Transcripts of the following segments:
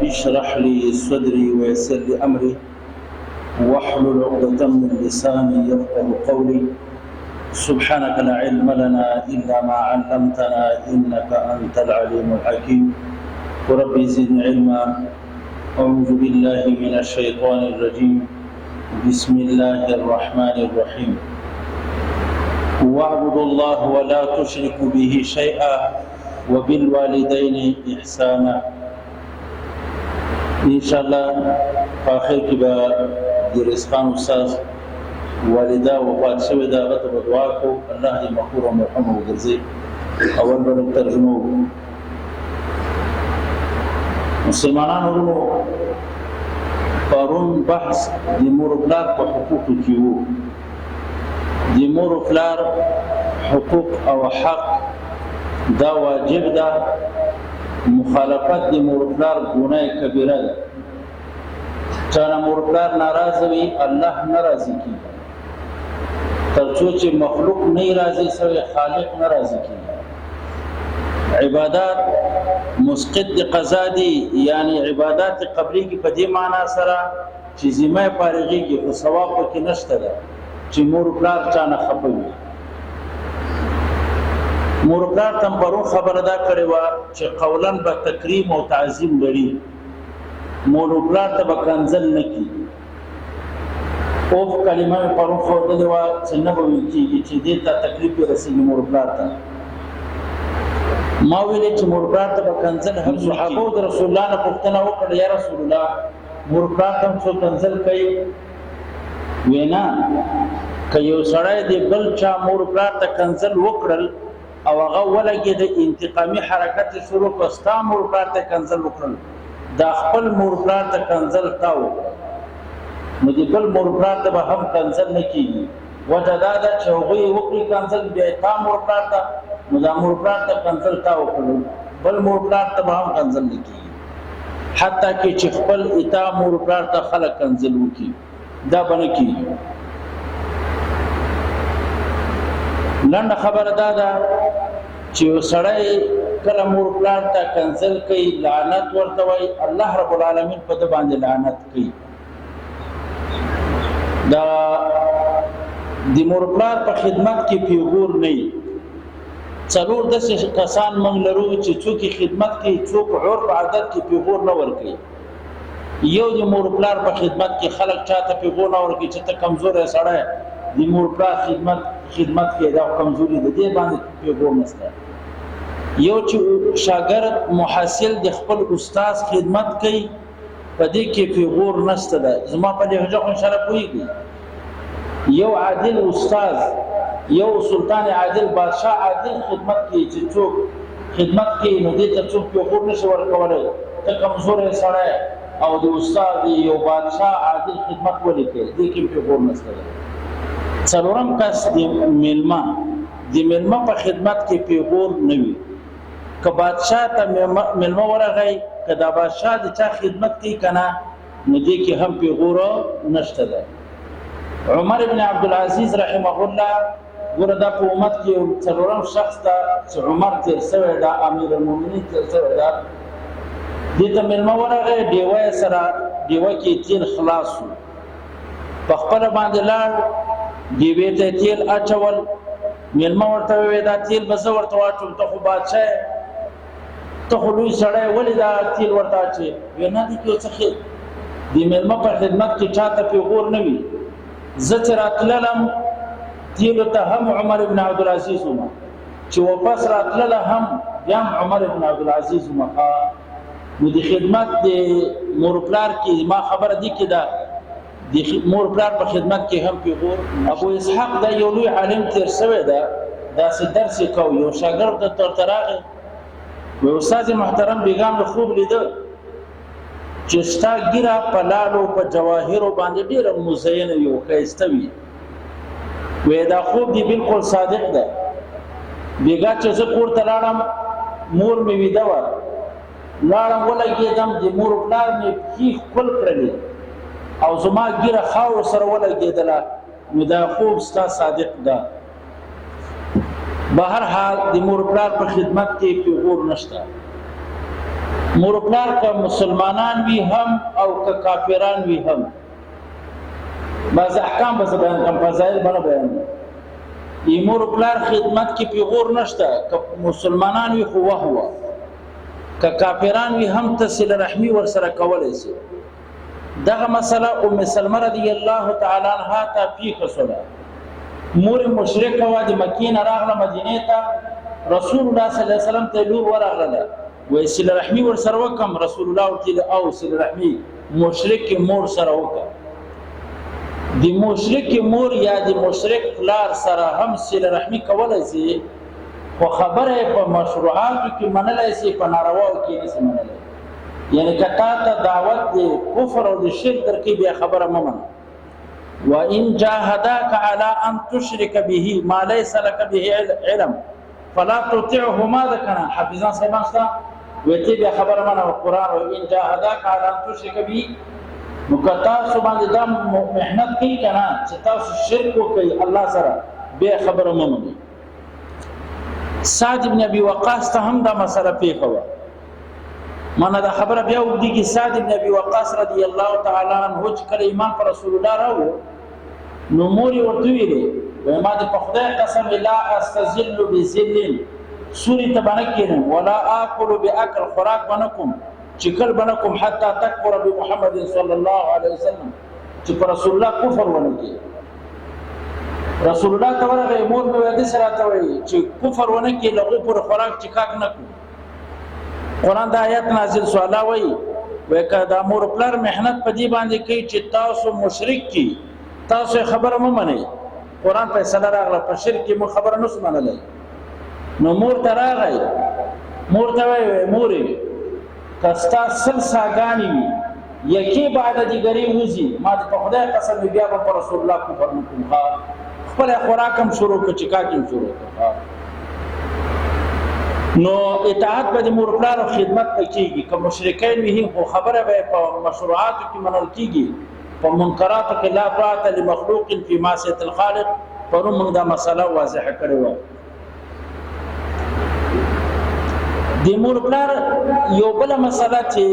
رب اشرح لي صدري ويسر لي أمري واحلل عقدة من لساني يفقه قولي. سبحانك لا علم لنا إلا ما علمتنا إنك أنت العليم الحكيم. وربي زدني علما. أعوذ بالله من الشيطان الرجيم. بسم الله الرحمن الرحيم. واعبدوا الله ولا تشركوا به شيئا وبالوالدين إحسانا. ان شاء الله په اخر کې به د رزقان استاد والده وفات شوې ده، هغه ته به دعا کوو، الله دې مغفور او مرحوم وګرځي. اول به لږ ترجمه وکړو. مسلمانانو ورونو، پرون بحث د مور پلار په حقوقو کې وو. د مور پلار حقوق او حق دا واجب ده. مخالفت د مور پلار ګناه کبیره ده. چا نه مور پلار ناراضه وي، الله نه راضي کیږي. تر څو چې مخلوق نه راضي سوی، خالق نه راضي کیږي. عبادات مسقط د قضا دي، یعنی عبادات قبلي کې په دې معنا سره چې ذمه فارغېږي، خو ثواب پکې نشته ده چې مور پلار چا نه خفه وي. مور پلار تم پرون خبره دا کړې وه چې قولا به تکریم او تعظیم لري، مور پلار ته به کنځل نه کېږي. اوف کلمه مې پرون ښودلې وه چې نه به ویل کېږي چې دې ته تکلیف یې رسېږي. مور پلار ته ما ویلې چې مور پلار ته به کنځل هم. صحابو د رسول الله نه پوښتنه وکړه، یا رسول الله، مور پلار ته هم څوک کنځل کوي؟ وینا که یو سړی د بل چا مور پلار ته کنځل وکړل او هغه ولګېد، انتقامي حرکت یې شروع کړ، ستا مور پلار ته کنځل وکړل، دا خپل مور پلار ته کنځل تا وکړل، نو د بل مور پلار ته به هم کنځل نه کېږي. وجه دا ده چې هغوی وکړي کنځل، بیا یې تا مور پلار ته، نو دا مور پلار ته کنځل تا وکړل، بل مور پلار ته به هم کنځل نه کېږي. حتی کې چې خپل اتا مور پلار ته خلک کنځل وکړي، دا به نه کېږي. لنډه خبره دا ده چې یو سړی کله مور پلار ته کنځل کوي، لعنت ورته وایي، الله رب العالمین په ده باندې لعنت کوي. دا د مور پلار په خدمت کې پیغور نه وي. څلور داسې کسان موږ لرو چې څوک یې خدمت کوي، څوک عرف عادت کې پیغور نه ورکوي. یو د مور پلار په خدمت کې خلک چاته پیغور نه ورکوي چې ته کمزوری سړی د مور پلار خدمت کوې، دا کمزوري ده، دې باندې پیغور نشته. یو چې شاګرد محصل د خپل استاد خدمت کوي، په دې کې پیغور نشته ده. زما په لهجه خو انشاءالله پوهېږي. یو عادل استاد، یو سلطان عادل، بادشاه عادل خدمت کوي، چې څوک خدمت کوي نو دې ته څوک پیغور نشي ورکولی، ته کمزوری سړی او د استاد یو بادشاه عادل خدمت ولې کوي، دې کې پیغور نشته ده. څلورم کس د میلمه، د میلمه په خدمت کې پیغور نه وي. که بادشاه ته میلمه ورغی، که دا بادشاه د چا خدمت کوي که نه، نو دې کې هم پیغور نشته ده. عمر ابن عبدالعزیز رحمه الله، ګوره دا په امت کې یو څلورم شخص ده چې عمر تېر سوی ده، امیر المؤمنین تېر سوی ده. دې ته میلمه ورغی، ډیوه یې سره، ډیوه کې تېل خلاص شو، په خپله باندې لاړ، ډیوې ته یې تېل اچول. میلمه ورته وویل، دا تېل به زه ورته واچوم، ته خو بادشاه یې، ته خو لوی سړی، ولې دا تېل ورته اچوې؟ ویل نه، دې کې یو څه خیر. د میلمه په خدمت کې چاته پیغور نه وي. زه چې راتللم تېلو ته هم عمر ابن عبدالعزیز وم، چې واپس راتلله هم بیا هم عمر ابن عبدالعزیز وم. نو د خدمت د مور پلار کې ما خبره دي کې ده، د مور پلار په خدمت کې هم پیغور. ابو اسحاق دا یو لوی عالم تیر شوی ده، داسې درس یې کاوه. یو شاګرد ته ورته راغی، وایي استاد محترم، بېګا مې خوب لیده چې ستا ږیره په لالو په جواهرو باندې ډېره مزینه وي او ښایسته وي. وایي دا خوب دې بالکل صادق ده. بېګا چې زه کور ته لاړم، مور مې ویده وه، لاړم ولګېدم، د مور پلار مې پښې ښکل کړلې او زما ږیره خاورو سره ولګېدله، نو دا خوب ستا صادق ده. بهر حال د مور پلار په خدمت کې پیغور نشته. مور پلار که مسلمانان وي هم او که کافران وي هم، بعض احکام به بیان کوم، فضایل به نه بیان. د مور پلار خدمت کې پیغور نشته، که مسلمانان وي خو وهو، که کافران وي هم ته صله رحمي ورسره کولی سي. دغه مسله ام سلمه رضی الله تعالی عنها ته پیښه شوله. مور مشرکه وه، د مکې نه راغله مدینې ته، رسول الله صلی الله علیه وسلم ته لور ورغلله، وایي صله رحمي ورسره وکړم. رسول الله ورته ویل او صله رحمي مشرک مور سره وکړه. د مشرک مور یا د مشرک پلار سره هم صله رحمي کولی سي، خو خبره یې په مشروعاتو کې منلی سي، په نارواو کې نه سي منلی. یعنی که تا ته دعوت د کفر او د شرک درکوي، بیا خبره مه منه. وان جاهداك على ان تشرك به ما ليس لك به علم فلا تطعهما. ده کنه حافظان صاحبان شته، ویته بیا خبره منه. قرآن وان جاهداك على ان تشرك به، نو که تاسو باندې دا محنت کوي کنه چې تاسو شرک وکړئ الله سره، بیا خبره مه منئ. سعد بن ابي وقاص ته هم دا مسله پیښه وه. مانا دا خبره بیا وګدي کې سعد بن ابي وقاص رضی الله تعالی عنہ چې کله ایمان پر رسول الله راوړ، نو مور یې ورته ویلې، وایي ما دې په خدای قسم، لا استظل بذل، سوري ته به نه کښېنم، ولا آکل باکل، خوراک به نه کوم، چکل به نه کوم، حتی تکفر بمحمد صلی الله علیه وسلم، چې پر رسول الله کفر ونه کړي. رسول الله ته ورغی، مور مې وایي داسې راته وایي چې کفر ونه کړي له هغو پورې خوراک چکاک نه کړو. قرآن دا آیت نازل سو، الله وایي، وایي که دا مور پلار محنت په دې باندې کوي چې تاسو مشرک کی، تاسو یې خبره مه منئ. قرآن فیصله راغله، په شرک کې مو خبره نه سو منلی. نو مور ته راغی، مور ته وایي، مورې که ستا 100 ساګانې وي، یکی بعد دیګرې وځي، ما دې په خدای قسم وي بیا به پر رسول الله کفر نه کوم. خپل خوراک هم شروع کړ، چکاک هم شروع کړ. نو اطاعت به د مور پلار او خدمت به کېږي، که مشرکین وي هم، خو خبره به په مشروعاتو کې منل کېږي، په منکراتو کې لا طاعت لمخلوق فی معصیت الخالق. پرون موږ دا مسله واضحه کړې وه. د مور پلار یو بله مسله چې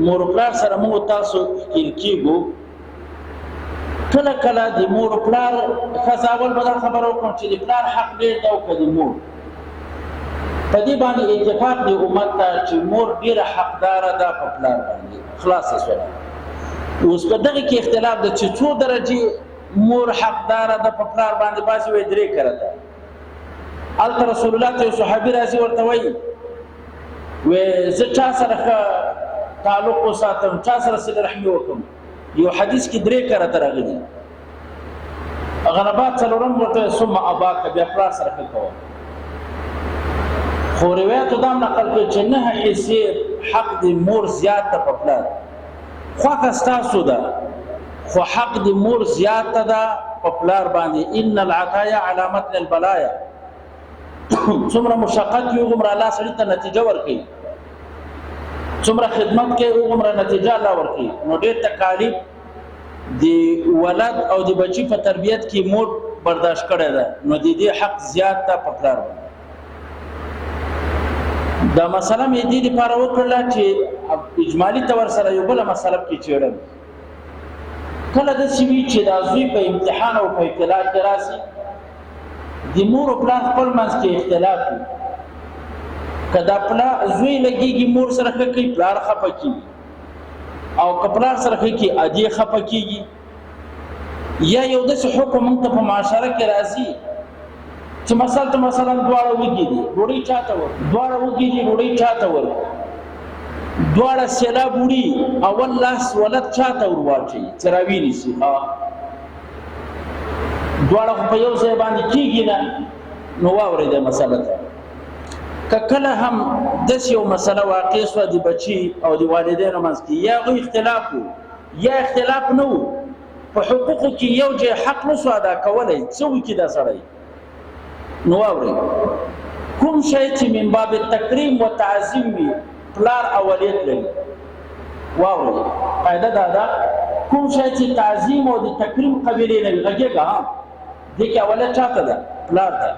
مور پلار سره موږ تاسو ښکېل کېږو، کله کله د مور پلار ښځه، اول به دا خبره وکړم چې د پلار حق ډېر دی او که د مور؟ په دې باندې اتفاق دی امت ته چې مور ډېره حقداره ده په پلار باندې. خلاصه سوله. اوس په دغه کې اختلاف دی چې څو درجې مور حقداره ده په پلار باندې. بعضې وایي درې کرته. هلته رسول الله ته یو صحابي راځي، ورته وایي، وی زه چا سره ښه تعلق وساتم، چا سره صله رحمي وکړم؟ یو حدیث کې درې کرته راغلي، هغه نه بعد څلورم ورته ثم اباک، بیا پلار سره ښه کوه. خو روایت دا نقل کړي چې نه حصې حق د مور زیات ده په پلار. خوښه ستاسو ده، خو حق د مور زیات ده په پلار باندې. ان العطايا على متن البلايا، څومره مشقت یو هغومره الله سړي ته نتیجه ورکوي، څومره خدمت کوي هغومره نتیجه الله ورکوي. نو ډېر تکالیف د ولد او د بچي په تربیت کې مور برداشت کړی ده، نو د دې حق زیات ده په پلار باندې. دا مسله مې دې لپاره وکړله چې اجمالي طور سره یو بله مسله پکې چېړم. کله داسې وي چې دا زوی په امتحان او په ابتلا کې راسي، د مور او پلار خپل منځ کې اختلاف وي، که دا پلار زوی لګېږي مور سره ښه کوي، پلار خفه کېږي، او که پلار سره ښه کوي، ادې خفه کېږي. یا یو داسې حکم موږ ته په معاشره کې راځي چې مثلا ته مثلا دواړه وږي دي، ډوډۍ چاته ور، دواړه وږي دي، ډوډۍ چاته ور، دواړه سیلاب وړي، اول لاس ولد چاته ور واچوي چې راویې نیسي؟ ها، دواړه خو په یو ځای باندې کېږي نه. نو واورئ د مسله ته، که کله هم داسې یو مسله واقع سوه د بچي او د والدینو منځ کې، یا هغوی اختلاف و یا اختلاف نه و، په حقوقو کې یو ځای حق نه سو ادا کولی، څه وکړي دا سړی؟ نو واورئ، کوم شی چې من باب تکریم و تعظیم وي، پلار اولیت لري. واورئ، قاعده دا ده، کوم شی چې تعظیم او د تکریم قبیلې نه وي، غږېږه ها، دې کې اولیت چاته ده؟ پلار ته.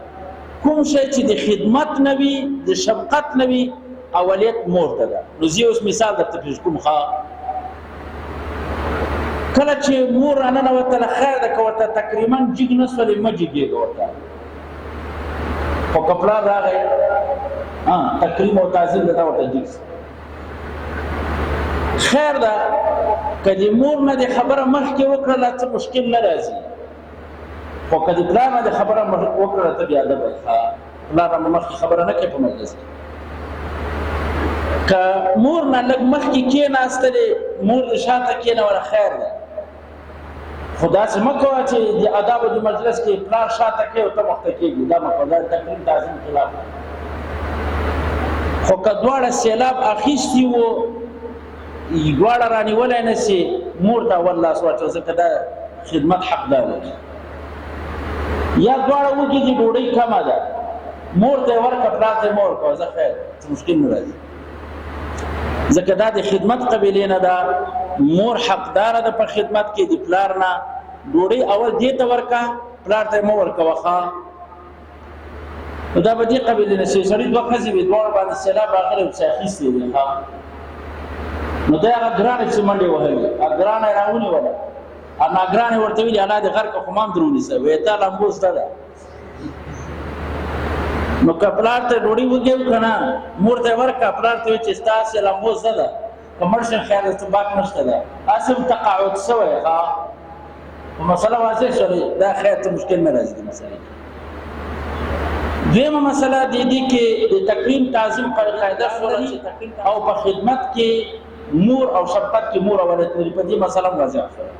کوم شی چې د خدمت نه وي، د شفقت نه وي، اولیت مور ته ده. نو زه اوس مثال درته پیش کوم. ښه، کله چې مور راننوتله، خیر ده که ورته تقریبا جګ نه سولې، مه جګېږه ورته. خو که پلار راغی، تکریم او تعظیم ده ورته جګ سي. خیر ده که د مور نه د خبره مخکې وکړله، څه مشکل نه راځي، خو که د پلار نه د خبره وکړله، ته بیا ادب ښه، پلار نه مخکې خبره نه کوي په مجلس کې. که مور نه لږ مخکې کېناستلې، مور دې شاته کېنوله، خیر ده، خو داسې مه کوه چې د آدابو د مجلس کې پلار شاته کوي او ته مخته کېږي، دا مه کوه، دا تکریم تعظیم خلاف ده. خو که دواړه سیلاب اخیستي وو، دواړه رانیولی نه سي، مور ته اول لاس واچوه، ځکه دا خدمت حقدار دی. یا دواړه وږي دي، ډوډۍ کمه ده، مور ته یې ورکړه، پلار ته یې مه ورکوه، ځه خیر، څه مشکل نه راځي، ځکه دا د خدمت قبیلې نه ده. مور حقداره ده په خدمت کې د پلار نه. ډوډۍ اول دې ته ورکه، پلار ته یې مه ورکوه. ښه، نو دا به دې قبیلې نه چې سړي دوه ښځې وي، دواړو باندې سیلاب راغلی او څه اخیستې وي. ښه، نو دی هغه ګرانې چې منډې وهلې، هغه ګرانه یې راونیوله، ناګرانې ورته ویلي، الله دې غرق خو ما هم در ونیسه، وایي تا لمبو زده ده. نو که پلار ته ډوډۍ وږی که نه، مور ته یې ورکړه، پلار ته وایي چې ستاسې لمبو زده ده، که مړ شم خیر ده، څه باک نشته ده، هسې هم تقاعد شوی. ښه، مسله واضح شوه، دا خیر، څه مشکل نه راځي دې مسلې کې. دویمه مسله د دې کې د تکریم تعظیم پر قاعده شوه او په خدمت کې مور او شفقت کې مور اولاد لري، په دې مسله هم واضح شوه.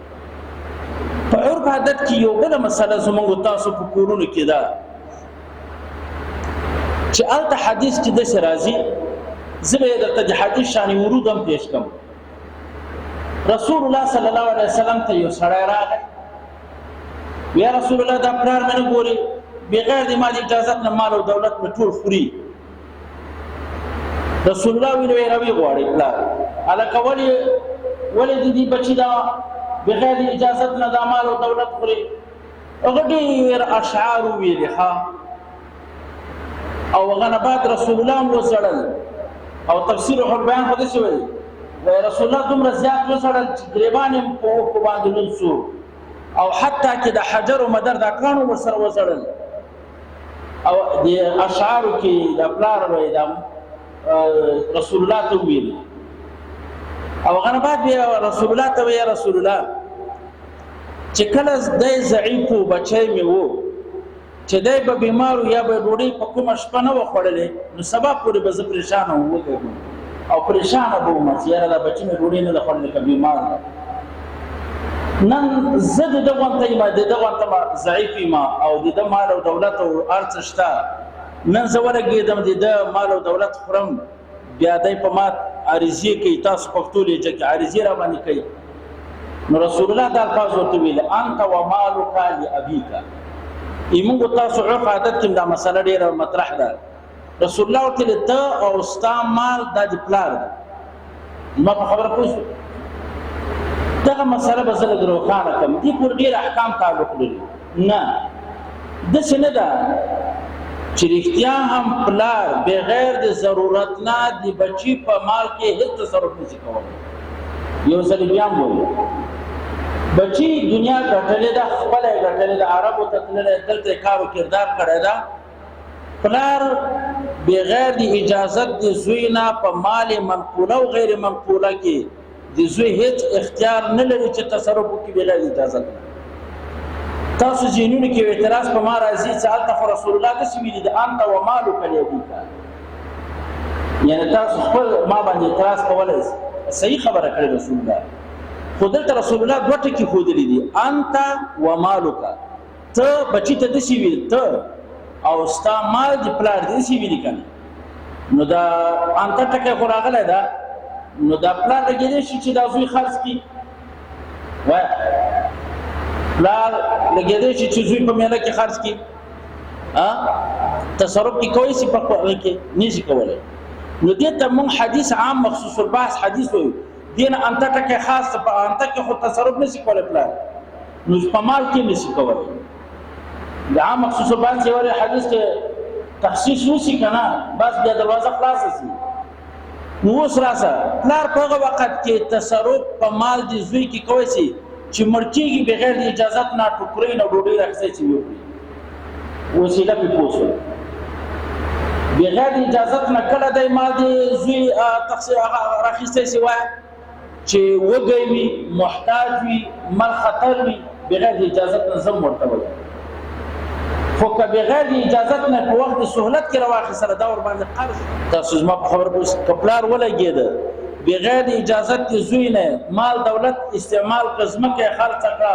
په عرف عادت کې یو بله مسله زموږ تاسو په کورونو کې ده چې هلته حدیث کې داسې راځي، زه به یې درته د حدیث شان ورود هم پیش کړم. رسول الله صلی الله علیه وسلم ته یو سړی راغی، یا رسول الله، دا پلار مې نه ګوري، بغیر د ما د اجازت نه مال او دولت مې ټول خوري. رسول الله ویل، وی راوي غواړي پلار، هلکه ولې ولې د دې بچي دا بغیر د اجازت نه دا مال او دولت خوري؟ هغه ډېر اشعار وویلې. ښه، او هغه نه بعد رسول الله هم وژړل، او تفسیر روح البیان خو داسې وایي، وایي رسول الله دومره زیات وژړل چې ګریوان یې په اوښکو باندې لوند سو، او حتی کې د حجر او مدر دا کاڼو ورسره وژړل. او د اشعارو کې د پلار وایي دا رسول الله ته وویل، او هغه نه بعد بیا رسول الله ته وایي، رسول الله، چې کله دی ضعیف و، بچی مې و، چې دی به بیمار یا به ډوډۍ په کومه شپه نه وه خوړلې، نو سبا پورې به زه پرېشانه وم، وږی وم او پرېشانه به وم چې یاره دا بچي مې ډوډۍ نه ده خوړلې، که بیمار ده. نن زه د ده غونته یم، د ده غونته ضعیف یم، او د ده مال او دولت او هر څه شته. نن زه ولګېدم، د ده مال او دولت خورم، بیا دی په ما عریضې کوي، تاسو پښتو لهجه کې عریضې را باندې کوي. نو رسول الله دا الفاظ ورته ویل، انت ومالک لابیک. موږ تاسو عرف عادت کې دا مسله ډېره مطرح ده. رسول الله ورته ویل، ته او ستا مال دا د پلار دی. ما په خبره پوه شو. دغه مسله به زه لږ روښانه کړم، دې پورې ډېر احکام تعلق لري. نه، داسې نه ده چې رښتیا هم پلار بغیر د ضرورت نه د بچي په مال کې هېڅ تصرف نشي کولی. یو ځل بیا هم وایو، بچي دنیا ګټلې ده، خپله یې ګټلې ده، عربو ته تللی، دلته یې کار و کردار کړی ده. پلار بغیر د اجازت د زوی نه په مال منقوله او غیر منقوله کې د زوی هیڅ اختیار نه لري چې تصرف وکړي بغیر د اجازت نه. تاسو ذهنونو کې اعتراض په ما راځي چې هلته خو رسول الله داسې ویلي د انت و مالک لیابیک، یعنی تاسو خپل ما باندې اعتراض کولی شئ. صحیح خبره کړې رسول الله، خو دلته رسول الله دوه ټکي ښودلي دي، انت و مالک، ته بچی ته داسې ویل، ته او ستا مال د پلار دې داسې ویلي که نه. نو دا انت ټکی خو راغلی ده، نو دا پلار لګېدی شي چې دا زوی خرڅ کړي. وایه، پلار لګېدی شي چې زوی په میله کې خرڅ کړي، تصرف کې کوی شي، په خپل کې نه شي کولی. نو دې ته مونږ حدیث عام مخصوص البحث حدیث وایو. دې نه انت ټکی خاص، په انت کې خو تصرف نه شي کولی پلار، نو په مال کې نه شي کولی. د عام مخصوص البحث یو حدیث کې تخصیص وشي که نه، بس بیا دروازه خلاصه شي. نو اوس راسه، پلار په هغه وخت کې تصرف په مال د زوی کې کوی شي چې مړ کېږي، بغیر د اجازت نه ټوکرۍ نه ډوډۍ راخیستی چې وخوري، وسیله پې پوه شول. بغیر د اجازت نه کله دی مال د زوی راخیستی شي؟ وایه چې وږی وي، محتاج وي، مال خطر وي، بغیر د اجازت نه زم ورته وایي. خو که بغیر د اجازت نه په وخت د سهولت کې راواخیستله، دا ورباندې قرض. تاسو زما په خبره پوه شئ؟ که پلار ولګېده، بغیر د اجازت د زوی نه مال دولت استعمال که، ځمکه یې خرڅه کړه،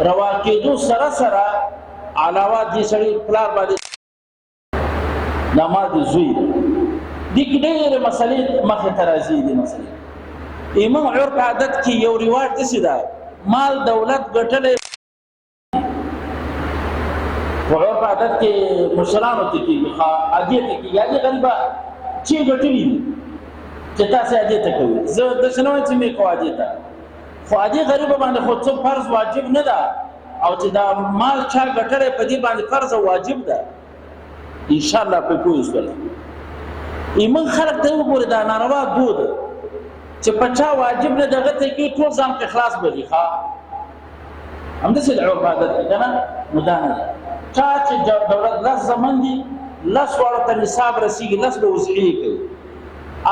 روا کېدو سره سره علاوه دې سړي پلار باندې دا مال د زوی دی. دې کې ډېرې مسلې مخې ته راځي. دې مسلې ایمن عرف عادت کې یو رواج داسې ده، مال دولت ګټلی په عرف عادت کې مشرانو ته کېږي، عادي ته کېږي. عادي غریبه چې ګټلي دي چې تاسې عادي ته کوئ، زه داسې نه وایم چې مې کوه عادي ته، خو عادي غریبه باندې خو څه فرض واجب نه ده، او چې دا مال چا ګټلی په دې باندې فرض او واجب ده. ان شاء الله په پوه شول. ایمن خلک ته وګوره، دا ناروا دود چې په چا واجب نه دغه ته کې ټول ځان په خلاص بلی. ښا، همداسې د عرف عادت دی که نه؟ نو دا نه ده. چا چې دولت لس زمن دي، لس واړو ته نصاب رسېږي، لس به وضعیې کوي.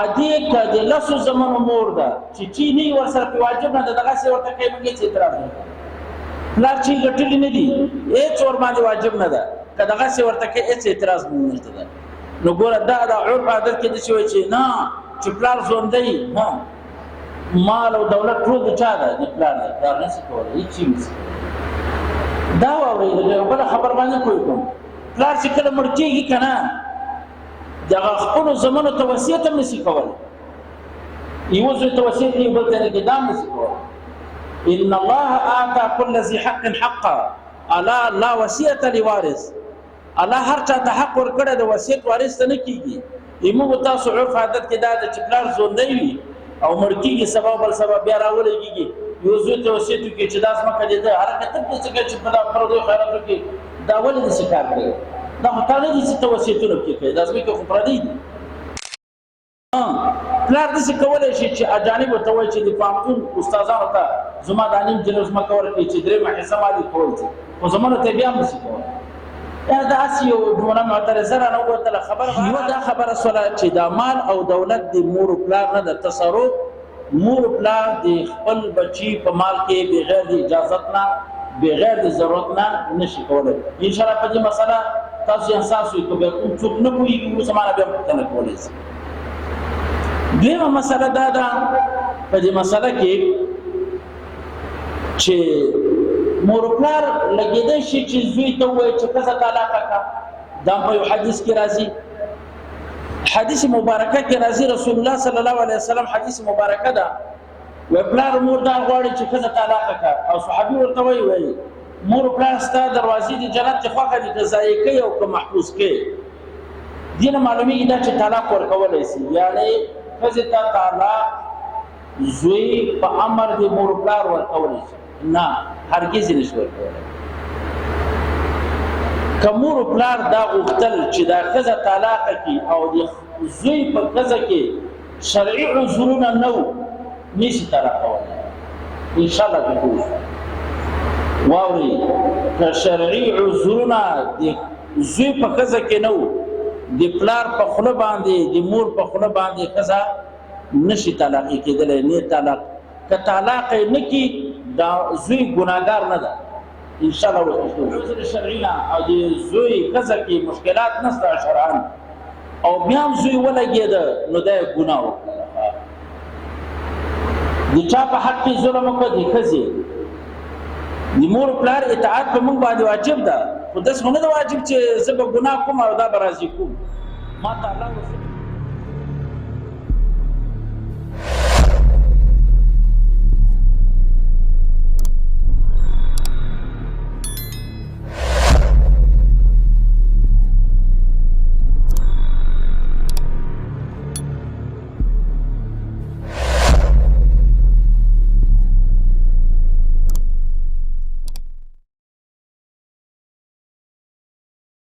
ادې که د لسو زمنو مور ده چې چی نه ورسره په واجب نه ده، دغسې ورته کوي، موږ هېڅ اعتراض نه کوو. پلار چې ګټلي نه دي، هېڅ ورباندې واجب نه ده، که دغسې ورته کوي، هېڅ اعتراض مونږ نشته ده. نو ګوره، دا د عرف عادت کې داسې وایي چې نه، چې پلار ژوندی، ها، مال او دولت ټول د چا ده؟ د پلار ده. پلار نه شي کولی، هېڅ شي نه شي کولی. دا واورئ، بله خبر باندې پوه کوم. پلار چې کله مړ کېږي که نه، دغه خپلو زمنو ته وصیت هم نشي کولی. یو زوی ته وصیت کوي، بل ته نه کوي، دا هم نشي کولی. ان الله آتا كل ذي حق حقا الا لا وصیت لوارث. الله هر چا ته حق ورکړی د وصیت وارث ته نه کیږي. موږ تاسو عرف عادت کې دا ده چې پلار ژوندی وي او مړ کېږي، سبا بل سبا بیا راولېږي، یو زوی ته وصیت وکړي چې دا ځمکه دې ده، هلکه ته پرې څه کوې چې په دا پردیو خیراتو کې دا ولې داسې کار کوې؟ دا خو تا نه دي چې ته وصیتونه پکې کوې، دا ځمکې خو پردۍ دي. پلار داسې کولی شي چې اجانبو ته وایي چې د پوهنتون استادانو ته زما دا نیم جنب ځمکه ورکړي چې درېیمه حصه ما دې کول شي، خو زمونو ته بیا هم نشي کولی. دا داسې یو دونه معترضه رانه ووتله خبره. یوه دا خبره سوله چې دا مال او دولت د مور و پلار نه د تصرف، مور و پلار د خپل بچي په مال کې بغیر د اجازت نه، بغیر د ضرورت نه نشي کولی. ان شاء الله په دې مسله تاسو احساس وي. که بیا کوم څوک نه پوهېږي، اوس ما نه بیا پوښتنه کولی شي. دویمه مسله دا ده په دې مسله کې چې مور پلار لګېدی شي چې زوی ته ووایي چې ښځه طلاقه کړه. دا په یو حدیث کې راځي، حدیث مبارکه کې راځي، رسول الله صلی الله علیه وسلم، حدیث مبارکه ده، وایي پلار مور دا غواړي چې ښځه طلاقه کړه، او صحابي ورته وایي، وایي مور پلار ستا دروازې د جنت ته خوښه دي، که ضایع کوي او که محفوظ کوي. دې نه معلومیږي دا چې طلاق ورکولی شي، یعنې ښځې ته طلاق زوی په امر د مور پلار ورکولی شي؟ نه، هرګز یې نشي ورکولی. که مور پلار دا غوښتل چې دا ښځه طلاقه کړي او د زوی په ښځه کې شرعي عذرونه نه وو، نشي طلاقولی. ان شاء الله که پوه واورئ، که شرعي عذرونه د زوی په ښځه کې نه وو، د پلار په خوله باندې، د مور په خوله باندې ښځه نشي طلاقي کېدلی. نه طلاق، که طلاق یې نه کړي، دا زوی ګناهګار نه ده. ان شاء الله عذر شرعي نه او د زوی ښځه کې مشکلات نشته شرعا، او بیا هم زوی ولګېده، نو دا یې ګناه وکړه. د چا په حق کې ظلم وکړ؟ د ښځې. د مور پلار اطاعت په موږ باندې واجب ده، خو داسې خو نه ده واجب چې زه به ګناه کوم او دا به راضي کوم. ما ته الله رسول